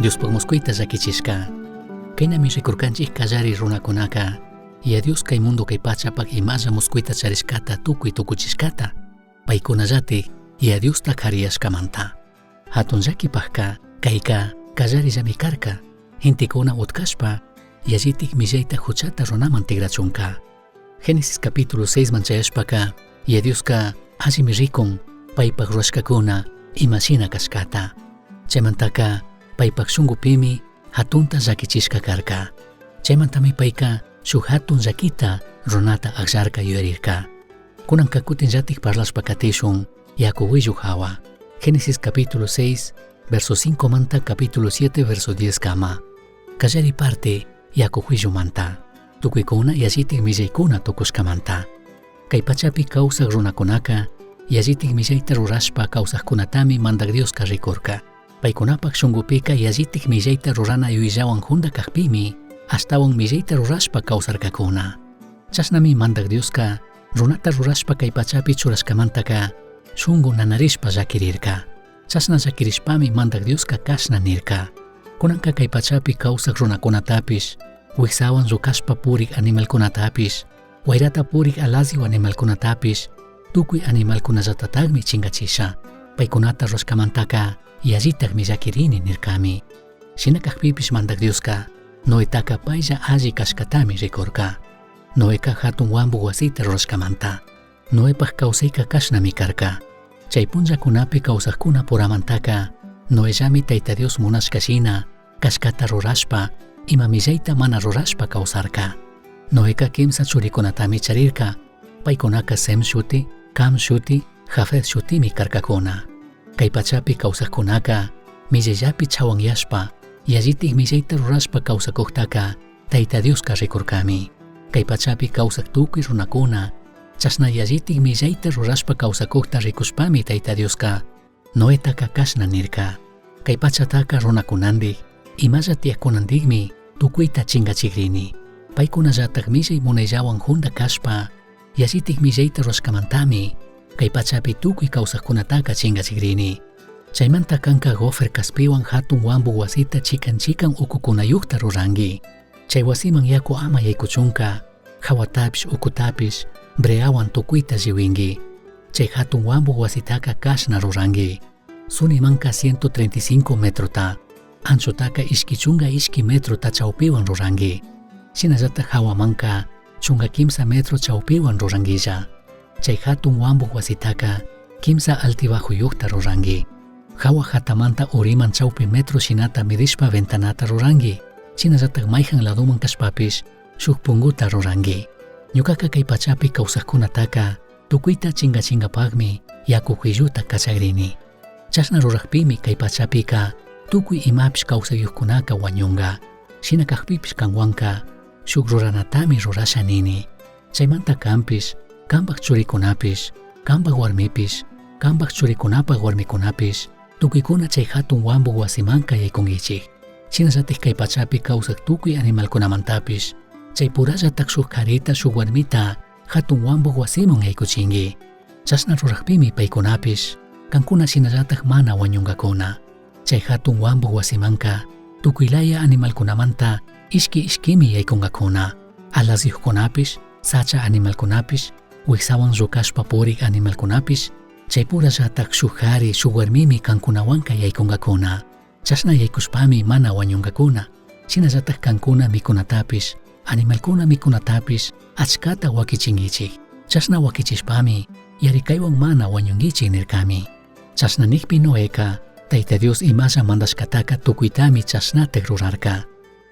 Diospaj muscuita llaquichishca. Cainami ricurcanchij callari runacunaca, Yaya Dios cai mundo cai pachapaj imalla muscuita charishcata tucui tucuchishcata, paicunallataj Yaya Diosta jariyashcamanta. Jatun llaquipajca caica callarillami carca, gentecuna utcashpa yallitaj millaita juchata runaman tigrachunca. Génesis capítulo 6 man chayashpaca, Yaya Diosca allimi ricun paipaj rurashcacuna ima shina cashcata. Chaimantaca paipaj shungupimi jatunta llaquichishca carca. Chaimantami paica shuj jatun llaquita runata agllarca yuyarirca. Cunanca cutinllataj parlashpa catishun yacu huillu jahua. Génesis capítulo 6, verso 5 manta capítulo 7, verso 10 cama. Callari parte yacu huillumanta. Tucuicuna yallitaj millaicuna tucushcamanta. Cai pachapi causaj runacunaca yallitaj millaita rurashpa causajcunatami Mandaj Diosca ricurca. Paicunapaj shungupica yallitaj millaita rurana yuyillahuan junda cajpimi ashtahuan millaita rurashpa causarcacuna. Chashnami Mandaj Diosca runata rurashpa cai pachapi churashcamantaca shungu nanarishpa llaquirirca. Chashna llaquirishpami Mandaj Diosca cashna nirca: Cunanca cai pachapi causaj runacunatapish, huijsahuan llucashpa purij animalcunatapish, huairata purij alaziu animalcunatapish, tucui animalcunallatatajmi chingachisha. Paicunata rurashcamantaca yallitajmi llaquirini nircami. Shina cajpipish Mandaj Diosca Noetaca pailla alli cashcatami ricurca. Noeca jatun huambu huasita rurashcamanta. Noepaj causaica cashnami carca. Chai punllacunapi causajcunapuramantaca Noellami Taita Dios munashca shina cashcata rurashpa, ima millaita mana rurashpa causarca. Noeca quimsa churicunatami charirca. Paicunaca Sem shuti, Cam shuti, Jafet shutimi carcacuna. Cai pachapi causajcunaca millaillapi chahuanyashpa, yallitaj millaita rurashpa causacujtaca Taita Diosca ricurcami. Cai pachapi causaj tucui runacuna chashna yallitaj millaita rurashpa causacujta ricushpami Taita Diosca Noetaca cashna nirca: Cai pachataca runacunandij, imalla tiyajcunandijmi tucuita chingachigrini. Paicunallataj millai munaillahuan junda cashpa, yallitaj millaita rurashcamantami cai pachapi tucui causajcunataca chingachigrini. Chaimanta canca gofer caspihuan jatun huambu huasita chican chican ucucunayujta rurangui. Chai huasiman yacu ama yaicuchunca, jahuatapish ucutapish breahuan tucuita llihuingui. Chai jatun huambu huasitaca cashna rurangui. Sunimanca 135 metrota, anchotaca ishqui chunga ishqui metrota chaupihuan rurangui. Shinallataj jahuamanca chunga quimsa metro chaupihuan ruranguilla. Chai jatun huambu huasitaca quimsa altibajuyujta rurangui. Jahua jatamanta uriman chaupi metro shinata midishpa ventanata rurangui. Shinallataj maijan ladoman cashpapish shuj punguta rurangui. Ñucaca cai pachapi causajcunataca tucuita chingachingapajmi yacu huilluta cachagrini. Chashna rurajpimi cai pachapica tucui imapish causaiyujcunaca huañunga. Shina cajpipish canhuanca shuj ruranatami rurasha nini. Chaimanta canpish, cambaj churicunapish, cambaj huarmipish, cambaj churicunapaj huarmicunapish, tucuicuna chai jatun huambu huasimanca yaicunguichij. Shinallataj cai pachapi causaj tucui animalcunamantapish, chai purallataj shuj jarita shuj huarmita jatun huambu huasiman yaicuchingui. Chashna rurajpimi paicunapish, cancuna shinallataj mana huañungacuna. Chai jatun huambu huasimanca tucui laya animalcunamanta ishqui ishquimi yaicungacuna. Alasyujcunapish, sacha animalcunapish, huijsahuan llucashpa purij animalcunapish, chai purallataj shuj jari shuj huarmimi cancunahuanca yaicungacuna. Chashna yaicushpami mana huañungacuna. Shinallataj cancuna micunatapish, animalcuna micunatapish achcata huaquichinguichij. Chashna huaquichishpami yaricaihuan mana huañunguichij nircami. Chashna nijpi Noeca, Taita Dios imalla mandashcataca tucuitami chashnataj rurarca.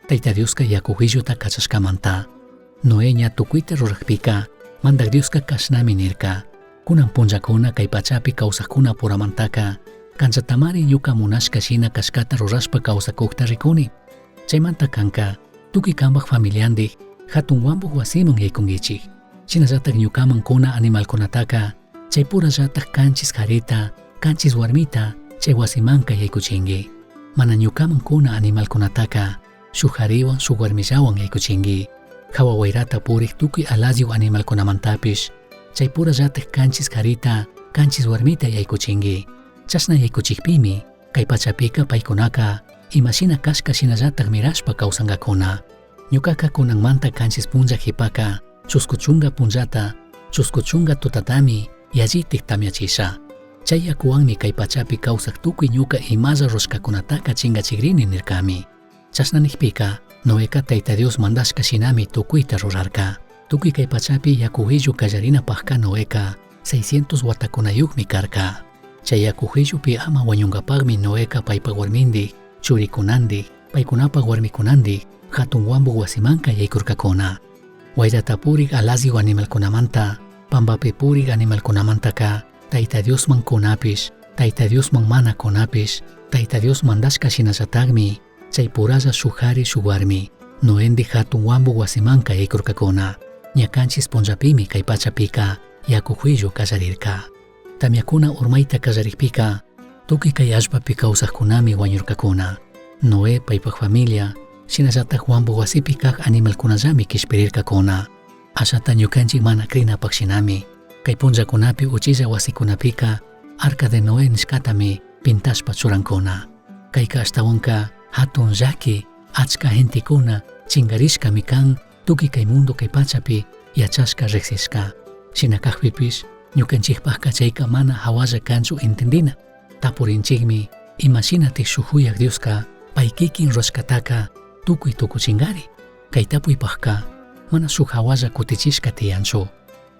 Taita Diosca yacu huilluta cachashcamanta. Noé ña tucuita rurajpica, Mandaj Diosca cashnami nirca: Cunan punllacuna cai pachapi causajcunapuramantaca, canllatamari ñuca munashca shina cashcata rurashpa causacujta ricuni. Chaimanta canca, tucui cambaj familiandij jatun huambuj huasiman yaicunguichij. Shinallataj ñucaman cuna animalcunataca, chaipurallataj canchis jarita, canchis huarmita chai huasimanca yaicuchingui. Mana ñucaman cuna animalcunataca, shuj jarihuan shuj huarmillahuan yaicuchingui. Jahua huairata purij tucui alaziu animalcunamantapish, chaipurallataj canchis jarita, canchis huarmita yaicuchingui. Chashna yaicuchijpimi, cai pachapica paicunaca Ima shina cashca shinallataj mirashpa causangacuna. Ñucaca cunanmanta canchis punlla jipaca, chuscu chunga punllata, chuscu chunga tutatami yallitaj tamyachisha. Chai yacuhuanmi cai pachapi causaj tucui ñuca imalla rurashcacunataca chingachigrini nircami. Chashna nijpica, Noeca Taita Dios mandashca shinami tucuita rurarca. Tucui cai pachapi yacu huillu callarinapajca Noeca 600 huatacunayujmi carca. Chai yacu huillupi ama huañungapajmi Noeca paipaj huarmindij, churicunandij, paicunapaj huarmicunandij jatun huambu huasimanca yaicurcacuna. Huairata purij alasyu animalcunamanta, pambapi purij animalcunamantaca Taita Diosman cunapish, Taita Diosman mana cunapish, Taita Dios mandashca shinallatajmi chai puralla shuj jari shuj huarmi Noendi jatun huambu huasimanca yaicurcacuna. Ña canchis punllapimi cai pachapica yacu huillu callarirca. Tamyacuna urmaita callarijpica tucui cai allpapi causajcunami huañurcacuna. Noé paipaj familia, shinallataj huambu huasipi caj animalcunallami quishpirircacuna. Ashata ñucanchij mana crinapaj shinami, cai punllacunapi uchilla huasicunapica Arca de Noé nishcatami pintashpa churancuna. Caica ashtahuanca jatun llaqui achca gentecuna chingarishcami can tucui cai mundo cai pachapi yachashca rijsishca. Shina cajpipish ñucanchijpajca chaica mana jahualla canchu entendina. Tapurinchijmi ima shinataj shuj juyaj Diosca pai quiquin rurashcataca tucui tucuchingari. Cai tapuipajca mana shuj jahualla cutichishca tiyanchu.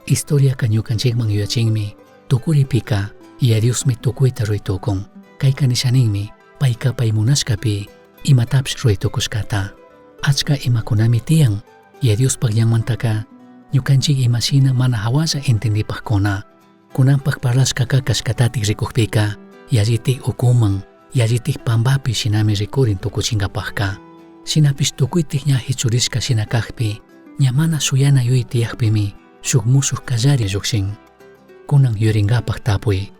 Historiaca ñucanchijman yuyachinmi tucuripica Yaya Diosmi tucuita rurai tucun. Caica nisha ninmi paica pai munashcapi imatapish rurai tucushcata. Achca imacunami tiyan Yaya Diospaj ñanmantaca ñucanchij ima shina mana jahualla entendipajcuna. Cunanpaj parlashcaca cashcatataj ricujpica yallitaj ucuman, yallitaj pambapi shinami ricurin tucuchingapajca. Shinapish tucuitaj ña jichurishca shina cajpi, ña mana shuyana yuyai tiyajpimi shuj mushuj callari llujshin. Cunan yuyaringapaj tapui,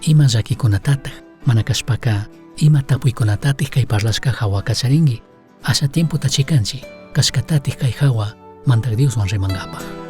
ima llaquicunatataj, mana cashpaca ima tapuicunatataj cai parlashca jahuaca charingui? Asha tiempota chicanchi, cashcatataj cai jahua Mandaj Dioshuan rimangapaj.